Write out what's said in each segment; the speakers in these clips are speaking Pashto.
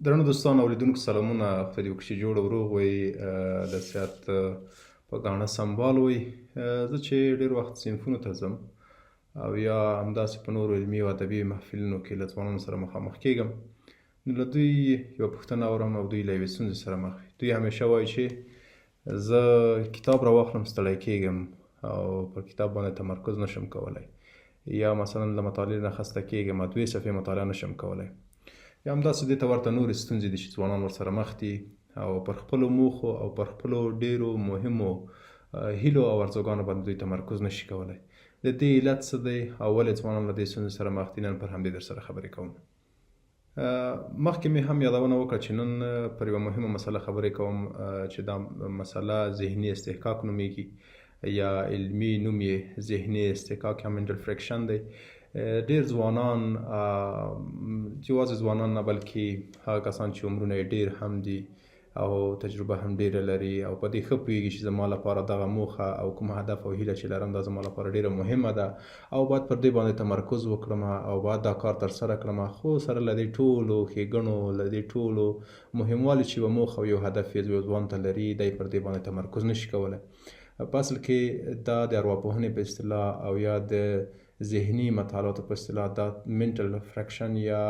درنو دوستانو اوریدونکو سلامونه، خدای دې وکړي چې جوړ او روغ وئ، د صحت په ګاڼه سمبال وئ. زه چې ډېر وخت صنفونو ته ځم او یا همداسې په نورو علمي او ادبي محفلونو کې له ځوانانو سره مخامخ کېږم، نو له دوی یوه پوښتنه اورم او دوی له یوې ستونزې سره مخ وي. دوی همیشه وایي چې زه کتاب راواخلم ستړی کېږم او پر کتاب باندې تمرکز نشم کولی، یا مثلا له مطالعې نه خسته کېږم، دوې صفحې مطالعه نشم کولی، یا همداسې دې ته ورته نورې ستونزې دي چې ځوانان ورسره مخ دي او پر خپلو موخو او پر خپلو ډېرو مهمو هیلو او ارزوګانو باندې دوی تمرکز نشي کولی. د دې علت څه دی او ولې ځوانان له دې ستونزې سره مخ دي؟ نن پر همدې در سره خبرې کوم. مخکې مې هم یادونه وکړه چې نن پر یوه مهمه مسله خبرې کوم چې دا مسله ذهني اصطکاک نومېږي یا علمي نوم یې ذهني اصطکاک یا mental friction دی. ډېر ځوانان، یوازې ځوانان نه بلکې هغه کسان چې عمرونه یې ډېر هم دي او تجربه هم ډېره لري او په دې ښه پوهېږي چې زما لپاره دغه موخه او کوم هدف او هیله چې لرم دا زما لپاره ډېره مهمه ده او باید پر دې باندې تمرکز وکړم او باید دا کار ترسره کړم، خو سره له دې ټولو ښېګڼو، له دې ټولو مهموالي چې یوه موخه او یو هدف یې یو ځوان ته لري، دی پر دې باندې تمرکز نشي کولی. په اصل کې دا د ارواپوهنې په اصطلاح او یا د ذهني مطالعاتو په اصطلاح دا mental friction یا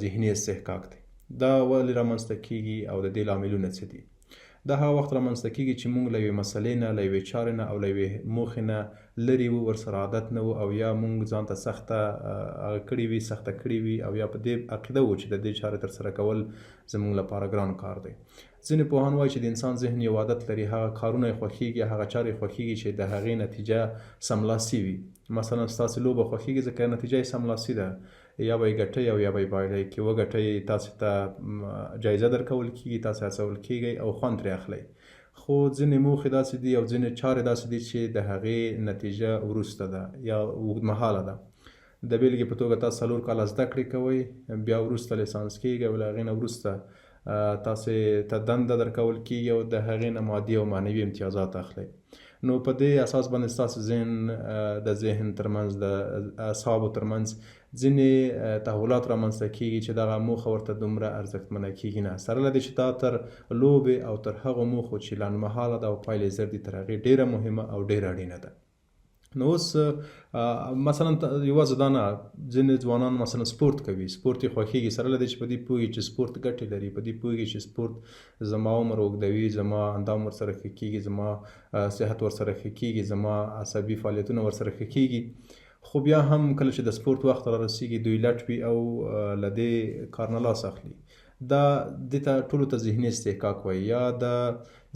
ذهني اصطکاک دی. دا ولې رامنځته کیږي او د دې لاملونه څه دي؟ دا هغه وخت رامنځته کیږي چې موږ له یوې مسلې نه، له یوې چارې نه او له یوې موخې نه لرې وو، ورسره عادت نه وو او یا موږ ځان ته سخته هغه کړې وي، سخته کړې وي او یا په دې عقیده وو چې د دې چارې ترسره کول زموږ لپاره ګران کار دی. ځینې پوهان وایي چې د انسان ذهن یو عادت لري، هغه کارونه یې خوښیږي، هغه چارې یې خوښیږي چې د هغې نتیجه سملاسي وي. مثلا ستاسې لوبه خوښیږي ځکه نتیجه یې سملاسي ده، یا به یې ګټئ او یا به یې بایلئ. که وګټئ تاسې ته جایزه درکول کیږي، تاسې هڅول کیږئ او خوند ترې اخلئ. خو ځینې موخې داسې دي او ځینې چارې داسې دي چې د هغې نتیجه وروسته ده یا اوږدمهاله ده. د بېلګې په توګه تاسو 4 کاله زده کړې کوئ، بیا وروسته لیسانس کیږئ او له هغې نه وروسته تاسې ته دنده درکول کیږي او د هغې نه مادي او معنوي امتیازات اخلئ. نو په دې اساس باندې ستاسو ذهن د ذهن ترمنځ، د اعصابو ترمنځ ځینې تحولات رامنځته کیږي چې دغه موخه ورته دومره ارزښتمنه کیږي نه، سره له دې چې دا تر لوبې او تر هغو موخو چې لنډمهاله ده او پایلې زر دي تر هغې ډېره مهمه او ډېره اړینه ده. نو اوس مثلا یوازې دا نه، ځینې ځوانان مثلا سپورت کوي، سپورت یې خوښیږي، سره له دې چې په دې پوهېږي چې سپورت ګټې لري، په دې پوهېږي چې سپورت زما عمر اوږدوي، زما اندام ورسره ښه کیږي، زما صحت ورسره ښه کیږي، زما عصبي فعالیتونه ورسره ښه کیږي، خو بیا هم کله چې د سپورت وخت را رسیږي دوی لټ وي او له دې کار نه لاس اخلي. دا دې ته ټولو ته ذهني اصطکاک وایي، یا د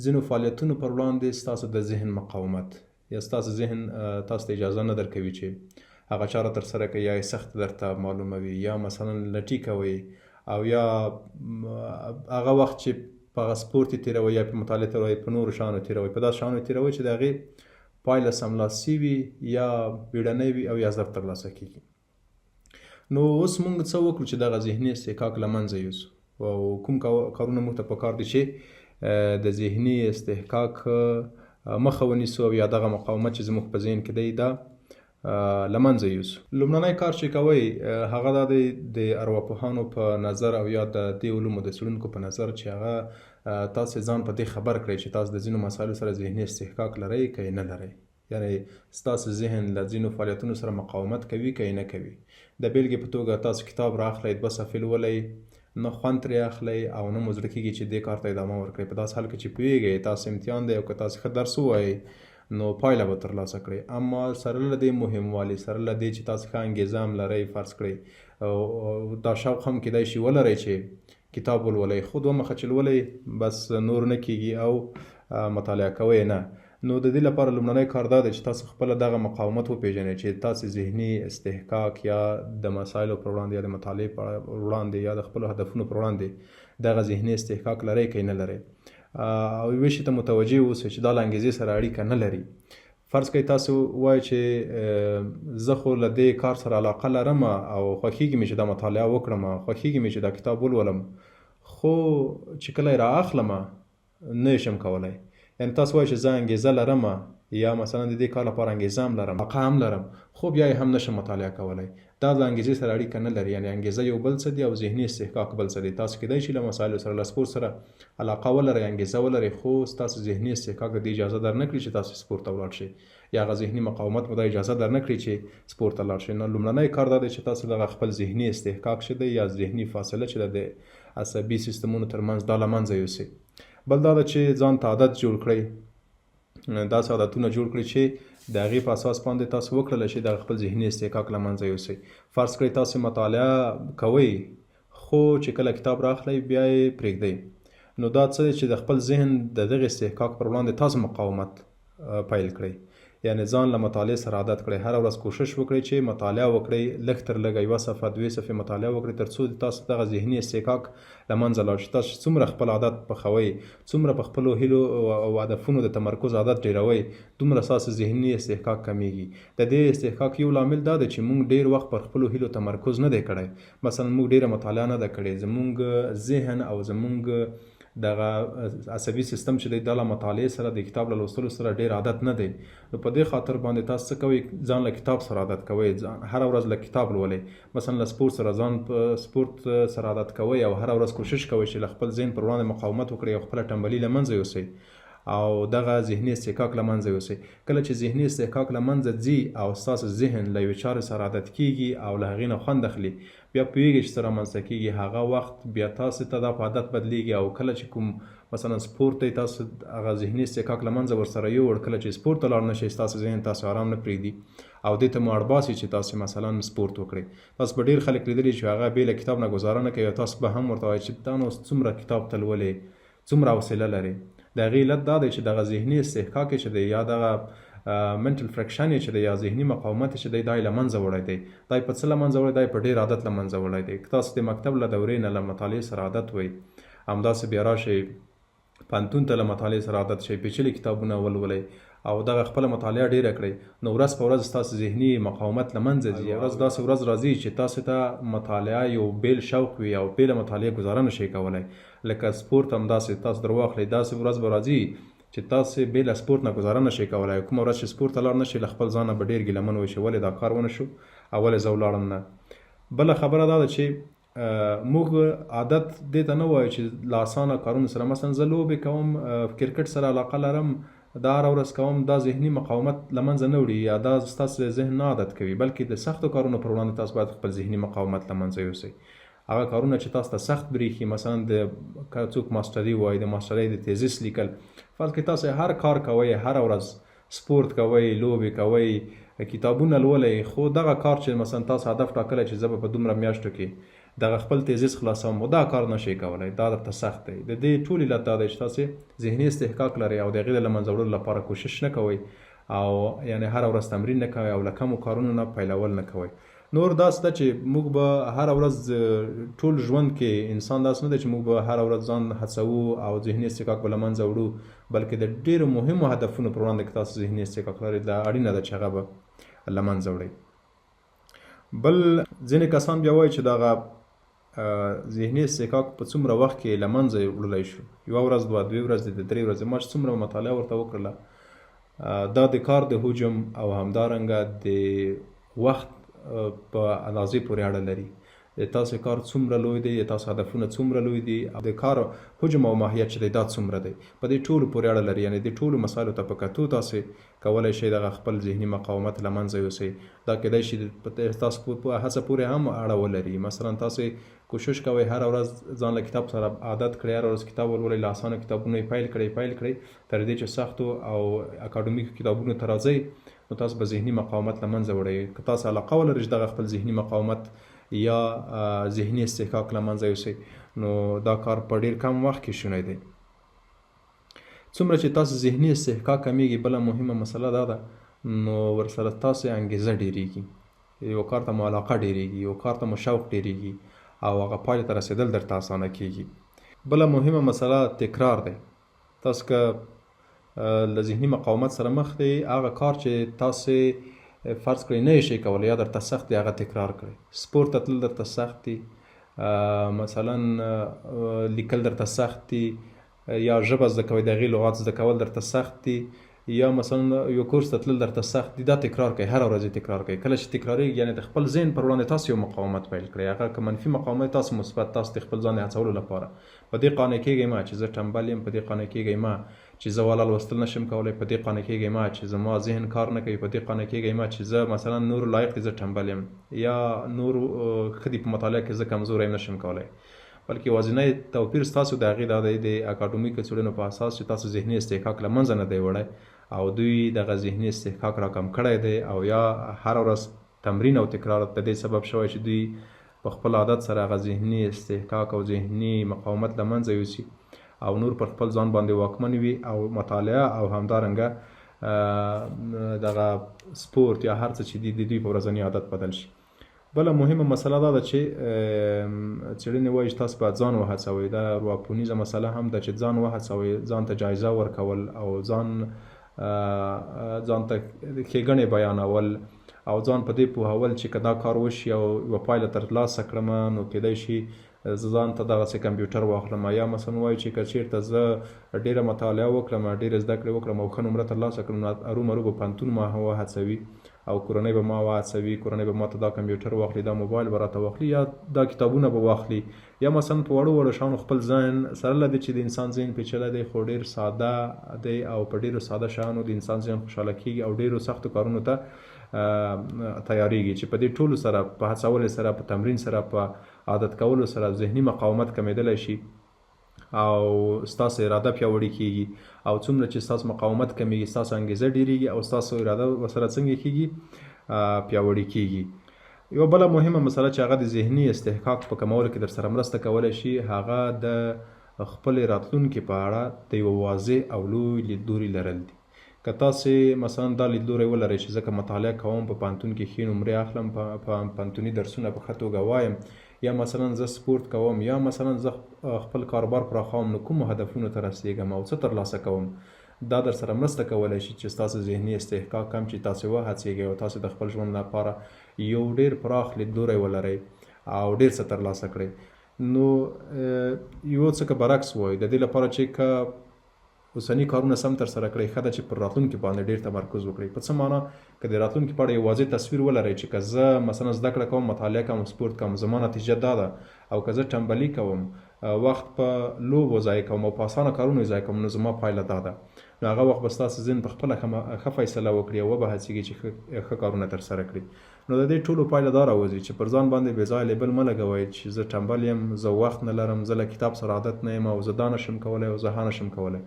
ځینو فعالیتونو پر وړاندې ستاسو د ذهن مقاومت، یا ستاسو ذهن تاسو ته اجازه نه درکوي چې هغه چاره ترسره کړئ، یا یې سخت درته معلوموي، یا مثلا لټي کوئ، او یا هغه وخت چې په هغه سپورت یې تېروئ یا په مطالعه تېروئ، په نورو شیانو تېروئ، په داسې شیانو یې تېروئ چې د هغې پایله سملاسي وي یا بیړنۍ وي او یا زر ترلاسه کېږي. نو اوس موږ څه وکړو چې دغه ذهني اصطکاک له منځه یوسو او کوم کارونه موږ ته پکار دي چې د ذهني اصطکاک مخه ونیسو او یا دغه مقاومت چې زموږ په ذهن کې دی دا له منځه یوسو. لومړنی کار چې کوئ هغه دا دی د ارواپوهانو په نظر او یا د دې علومو د څېړونکو په نظر چې هغه تاسې ځان په دې خبر کړئ چې تاسو د ځینو مسایلو سره ذهني اصطکاک لرئ که یې نه لرئ، یعنی ستاسو ذهن له ځینو فعالیتونو سره مقاومت کوي که یې نه کوي. د بېلګې په توګه تاسو کتاب را اخلئ، 2 صفحې لولئ، نه خوند ترې اخلئ او نه مو زړه کېږي چې دې کار ته ادامه ورکړئ، په داسې حال کې چې پوهېږئ تاسو امتحان دی او که تاسو ښه درس ووایئ نو پایله به ترلاسه کړئ. اما سره له دې مهموالي، سره له دې چې تاسو ښه انګېزه هم لرئ، فرض کړئ او دا شوق هم کېدای شي ولرئ چې کتاب ولولئ، خو 2 مخه چې لولئ بس نور نه کېږي او مطالعه کوئ نه. نو د دې لپاره لومړنی کار دا دی چې تاسو خپله دغه مقاومت وپېژنئ چې تاسو ذهني اصطکاک یا د مسایلو پر وړاندې یا د مطالعې پر وړاندې یا د خپلو هدفونو پر وړاندې دغه ذهني اصطکاک لرئ که یې نه لرئ، او یوې شي ته متوجه اوسئ چې دا له انګېزې سره اړیکه نه لري. فرض کړئ تاسو وایئ چې زه خو له دې کار سره علاقه لرم او خوښیږي مې چې دا مطالعه وکړم، خوښیږي مې چې دا کتاب ولولم، خو چې کله یې را اخلم نه یې شم کولی. یعنی تاسو وایئ چې زه انګېزه لرم یا مثلا د دې کار لپاره انګېزه هم لرم، علاقه هم لرم، خو بیا یې هم نشم مطالعه کولی. دا له انګیزې سره اړیکه نه لري، یعنې انګیزه یو بل څه دي او ذهني اصطکاک بل څه دی. تاسو کیدای شي له مسایلو سره، له سپورت سره علاقه ولرئ، انګیزه ولرئ، خو ستاسو ذهني اصطکاک د دې اجازه در نه کړي چې تاسو سپورت ته ولاړ شئ، یا هغه ذهني مقاومت مو دا اجازه در نه کړي چې سپورت ته لاړ شئ. نو لومړنی کار دا دی چې تاسو دغه خپل ذهني اصطکاک چې دی یا ذهني فاصله چې ده د عصبي سیستمونو ترمنځ، دا له منځه یوسئ. بل دا ده چې ځان ته عادت جوړ کړئ، داسې عادتونه جوړ کړئ چې د هغې په اساس باندې تاسو وکړلی شئ دغه خپل ذهني اصطکاک له منځه یوسئ. فرض کړئ تاسو مطالعه کوئ، خو چې کله کتاب راخلئ بیا یې پرېږدئ، نو دا څه دی چې د خپل ذهن د دغه اصطکاک پر وړاندې تاسو مقاومت پیل کړئ. یعنې ځان له مطالعې سره عادت کړئ، هره ورځ کوشش وکړئ چې مطالعه وکړئ، لږ تر لږه یوه صفحه دوې صفحې مطالعه وکړئ، تر څو د تاسو دغه ذهني اصطکاک له منځه لاړ شي. تاسو چې څومره خپل عادت پخوئ، څومره په خپلو هیلو او هدفونو د تمرکز عادت ډېروئ، دومره ستاسو ذهني اصطکاک کمیږي. د دې اصطکاک یو لامل دا دی چې موږ ډېر وخت پر خپلو هیلو تمرکز نه دی کړی. مثلا موږ ډېره مطالعه نه ده کړې، زموږ ذهن او زموږ دغه عصبي سیستم چې دی دا له مطالعې سره، د کتاب له لوستلو سره ډېر عادت نه دی. نو په دې خاطر باندې تاسو څه کوئ، ځان له کتاب سره عادت کوئ، ځان هره ورځ له کتاب لولئ. مثلا له سپورت سره ځان په سپورت سره عادت کوئ او هره ورځ کوشش کوئ چې له خپل ذهن پر وړاندې مقاومت وکړئ او خپله ټنبلي له منځه یوسئ او دغه ذهني اصطکاک له منځه یوسئ. کله چې ذهني اصطکاک له منځه ځي او ستاسو ذهن له یوې چارې سره عادت کیږي او له هغې نه خوند اخلي، بیا پوهیږئ چې څه رامنځته کیږي. هغه وخت بیا تاسو ته دا په عادت بدلیږي او کله چې کوم مثلا سپورت دی، تاسو هغه ذهني اصطکاک له منځه ورسره یووړ، کله چې سپورت ته لاړ نه شئ ستاسو ذهن تاسو آرام نه پرېږدي او دې ته مو اړ باسي چې تاسو مثلا سپورت وکړئ. تاسو به ډېر خلک لیدلي چې هغه بې له کتاب نه ګزاره نه کوي او تاسو به هم ورته وایئ چې دا نو څومره کتاب ته لولې، څومره حوصله لرې. د هغې علت دا دی چې دغه ذهني اصطکاک یې چې دی یا دغه منټل فرکشن یې چې دی یا ذهني مقاومت یې چې دی، دا یې له منځه وړی دی. دا یې په څه له منځه وړی؟ دا یې په ډېر عادت له منځه وړی دی. که تاسو د مکتب له دورې نه له مطالعې سره عادت وئ، همداسې بیا راشئ پوهنتون ته له مطالعې سره عادت شئ، پیچلي کتابونه ولولئ او دغه خپله مطالعه ډېره کړئ، نو ورځ په ورځ ستاسو ذهني مقاومت له منځه ځي. ورځ داسې ورځ راځي چې تاسو ته مطالعه یو بېل شوق وي او بې له مطالعې ګزاره نه شئ کولی. لکه سپورت همداسې تاسو در واخلئ، داسې ورځ به راځي چې تاسو بې له سپورت نه ګزاره نه شئ کولی. کومه ورځ چې سپورت ته لاړ نه شئ، له خپل ځانه به ډېر ګیله من وئ چې ولې دا کار ونه شو او ولې زه ولاړم نه. بله خبره دا ده چې موږ عادت دې ته نه وایو چې له اسانه کارونو سره، مثلا زه لوبې کوم، کرکټ سره علاقه لرم، دا هره ورځ کوم، دا ذهني مقاومت له منځه نه وړي یا دا ستاسو ذهن نه عادت کوي، بلکې د سختو کارونو پر وړاندې تاسو باید خپل ذهني مقاومت له منځه یوسئ. هغه کارونه چې تاسو ته سخت برېښي، مثلا د که څوک ماسټري وایي، د ماسټرۍ د تیزس لیکل، فرض کړئ تاسو هر کار کوئ، هره ورځ سپورت کوئ، لوبې کوئ، کتابونه لولئ، خو دغه کار چې مثلا تاسو هدف ټاکلی چې زه به په دومره میاشتو کې دغه خپل تیزس خلاصوم، خو دا کار نه شئ کولی، دا درته سخت دی. د دې ټول علت دا دی چې تاسو ذهني اصطکاک لرئ او د هغې د له منځه وړلو لپاره کوشش نه کوئ او یعنې هره ورځ تمرین نه کوئ او له کمو کارونو نه پیلول نه کوئ. نور داسې ده چې موږ به هره ورځ ټول ژوند کې انسان داسې نه دی چې موږ به هره ورځ ځان هڅوو او ذهني اصطکاک به له منځه وړو، بلکې د ډېرو مهمو هدفونو پر وړاندې که تاسو ذهني اصطکاک لرئ، دا اړینه ده چې هغه به له منځه وړئ. بل ځینې کسان بیا وایي چې دغه ذهني اصطکاک په څومره وخت کې له منځه وړلی شو، یوه ورځ، دوه، دوې ورځې، د درې ورځې. ما چې څومره مطالعه ورته وکړله، دا د کار د حجم او همدارنګه د وخت په اندازې پورې اړه لري. د تاسو کار څومره لوی دی، د تاسو هدفونه څومره لوی دي، د کار حجم او ماهیت چې دی دا څومره دی، په دې ټولو پورې اړه لري. یعنې دې ټولو مسایلو ته په کتو تاسو کولی شئ دغه خپل ذهني مقاومت له منځه یوسئ. دا کیدای شي تاسو په هڅه پورې هم اړه ولري. مثلا تاسو کوشش کوئ هره ورځ ځان له کتاب سره عادت کړئ، هره ورځ کتاب ولولئ، له اسانو کتابونو یې پیل کړئ، پیل کړئ تر دې چې سختو او اکاډمیکو کتابونو ته راځئ، نو تاسو به ذهني مقاومت له منځه وړئ. که تاسو علاقه ولرئ چې دغه خپل ذهني مقاومت یا ذهني اصطکاک له منځه یوسئ، نو دا کار په ډېر کم وخت کې شونی دی. څومره چې تاسو ذهني اصطکاک کمیږي، بله مهمه مسله دا ده، نو ورسره تاسو انګیزه ډېریږي، یو کار ته مو علاقه ډېریږي، یو کار ته مو شوق ډېریږي او هغه پایلې ته رسېدل درته اسانه کیږي. بله مهمه مسله تکرار دی. تاسو که له ذهني مقاومت سره مخ دی، هغه کار چې تاسو فرض کړئ نه یې شئ کولی یا درته سخت دی، هغه تکرار کړئ. سپورت ته تلل درته سخت دي، مثلا لیکل درته سخت دي، یا ژبه زده کوئ، د هغې لغات زده کول درته سخت دي، یا مثلا یو کورس ته تلل درته سخت دي، دا تکرار کوي، هره ورځ یې تکرار کوي. کله چې تکرارېږي یعنې د خپل ذهن پر وړاندې تاسو یو مقاومت پیل کړئ، هغه که منفي مقاومت تاسو مثبت، تاسو د خپل ځان د هڅولو لپاره په دې قانع کېږئ مه چې زه ټنبل یم، په دې قانع کېږئ مه چې زه والا لوستل نشم کولی، په دې قانع کېږئ مه چې زما ذهن کار نه کوي، په دې قانع کېږئ مه چې زه مثلا نور لایق دي زه ټنبل یم، یا نور ښه دي په مطالعه کې زه کمزوری یم نشم کولی. بلکې یوازینی توپیر ستاسو د هغې دا دی د اکاډمیکو څېړنو په اساس چې تاسو ذهني اصطکاک له منځه نه دی وړی او دوی دغه ذهني اصطکاک راکم کړی دی، او یا هره ورځ تمرین او تکرار د دې سبب شوی چې دوی په خپل عادت سره هغه ذهني اصطکاک او ذهني مقاومت له منځه یوسي او نور پر خپل ځان باندې واکمن وي او مطالعه او همدارنګه دغه سپورت یا هر څه چې دي د دوی په ورځني عادت بدل شي. بله مهمه مسله دا ده چې څېړنې وایي چې تاسو باید ځان وهڅوئ. دا ارواپوهنیزه مسله هم ده چې ځان وهڅوئ، ځان ته جایزه ورکول او ځان ته ښېګڼې بیانول او ځان په دې پوهول چې که دا کار وشي او یوه پایله ترلاسه کړم نو کېدای شي زه ځان ته دغسې کمپیوټر واخلم، یا مثلا وایي چې که چېرته زه ډېره مطالعه وکړم، ډېره زده کړې وکړم او ښه نمره ترلاسه کړم نو ارومرو به پوهنتون ما وهڅوي او کورنۍ به ما وهڅوي، کورنۍ به ما ته دا کمپیوټر واخلي، دا موبایل به راته واخلي، یا دا کتابونه به واخلي، یا مثلا په وړو وړو شیانو خپل ذهن سره له دې چې د انسان ذهن پیچلی دی خو ډېر ساده دی او په ډېرو ساده شیانو د انسان ذهن خوشحاله کېږي او ډېرو سختو کارونو ته تیارېږي چې په دې ټولو سره په هڅولې سره، په تمرین سره، په عادت کولو سره ذهني مقاومت کمېدلی شي او ستاسو اراده پیاوړې کیږي، او څومره چې ستاسو مقاومت کمیږي ستاسو انګیزه ډیریږي او ستاسو اراده ورسره څنګه کیږي پیاوړې کیږي. یوه بله مهمه مسله چې هغه د ذهني اصطکاک په کمولو کې در سره مرسته کولی شي هغه د خپلې راتلونکې په اړه د یوه واضح او لوی لیدلوري لرل دي. که تاسې مثلا دا لیدلوری ولرئ چې زه که مطالعه کوم په پوهنتون کې ښې نمرې اخلم، په پوهنتوني درسونه په ښه توګه وایم، یا مثلا زه سپورت کوم، یا مثلا زه خپل کاروبار پراخوم، نو کومو هدفونو ته رسیږم او څه ترلاسه کوم، دا در سره مرسته کولی شي چې ستاسو ذهني اصطکاک کم چې تاسې وهڅیږئ او تاسې د خپل ژوند لپاره یو ډېر پراخ لیدلوری ولرئ او ډېر څه ترلاسه کړئ. نو یو څه که برعکس وایو، د دې لپاره چې که اوسني کارونه سم ترسره کړئ ښه ده چې پر راتلونکي باندې ډېر تمرکز وکړئ. په څه معنا؟ که د راتلونکي په اړه یو واضح تصویر ولرئ چې که زه مثلا زده کړه کوم، مطالعه کوم، سپورت کوم، زما نتیجه دا ده، او که زه ټنبلي کوم، وخت په لوبو ضایع کوم او په اسانه کارونو ضایع کوم، نو زما پایله دا ده. نو هغه وخت به ستاسو ذهن په خپله ښه فیصله وکړي او وبه هڅېږي چې ښه کارونه ترسره کړي. نو د دې ټولو پایله دا راوځي چې پر ځان باندې بې ځایه لیبل مه لګوئ چې زه ټنبل یم، زه وخت نه لرم، زه له کتاب سره عادت نه یم او زه دا نشم کولی او زه ها نشم کولی،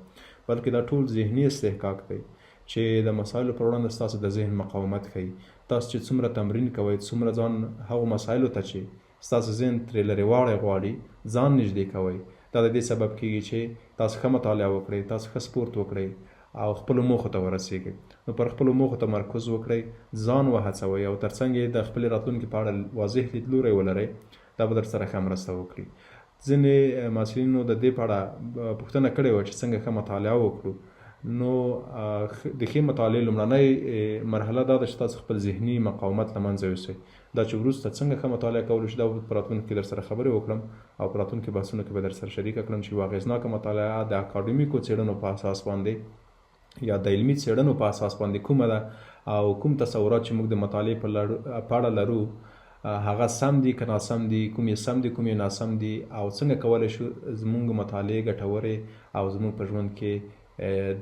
بلکې دا ټول ذهني اصطکاک دی چې د مسایلو پر وړاندې ستاسو د ذهن مقاومت ښيي. تاسو چې څومره تمرین کوئ، څومره ځان هغو مسایلو ته چې ستاسو ذهن ترې لرې واړی غواړي ځان نږدې کوئ، دا د دې سبب کیږي چې تاسو ښه مطالعه وکړئ، تاسو ښه سپورت وکړئ او خپلو موخو ته ورسیږئ. نو پر خپلو موخو تمرکز وکړئ، ځان وهڅوئ او ترڅنګ یې د خپلې راتلونکې په اړه واضح لیدلوری ولرئ، دا به در سره ښه مرسته وکړي. ځینې محصلینو د دې په اړه پوښتنه کړې وه چې څنګه ښه مطالعه وکړو. نو د ښې مطالعې لومړنۍ مرحله دا ده چې تاسو خپل ذهني مقاومت له منځه یوسئ. دا چې وروسته څنګه ښه مطالعه کولی شو دا به په راتلونکي کې در سره خبرې وکړم او په راتلونکي بحثونو کې به در سره شریکه کړم چې یوه اغېزناکه مطالعه د اکاډمیکو څېړنو په اساس باندې یا د علمي څېړنو په اساس باندې کومه ده او کوم تصورات چې موږ د مطالعې په اړه لرو هغه سم دي که ناسم دي، کوم یې سم دي کوم یې ناسم دي، او څنګه کولی شو زموږ مطالعې ګټورې او زموږ په ژوند کې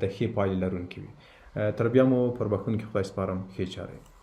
د ښې پایلې لرونکې وي. تر بیا مو پر بښونکي خدای سپارم. ښې چارې.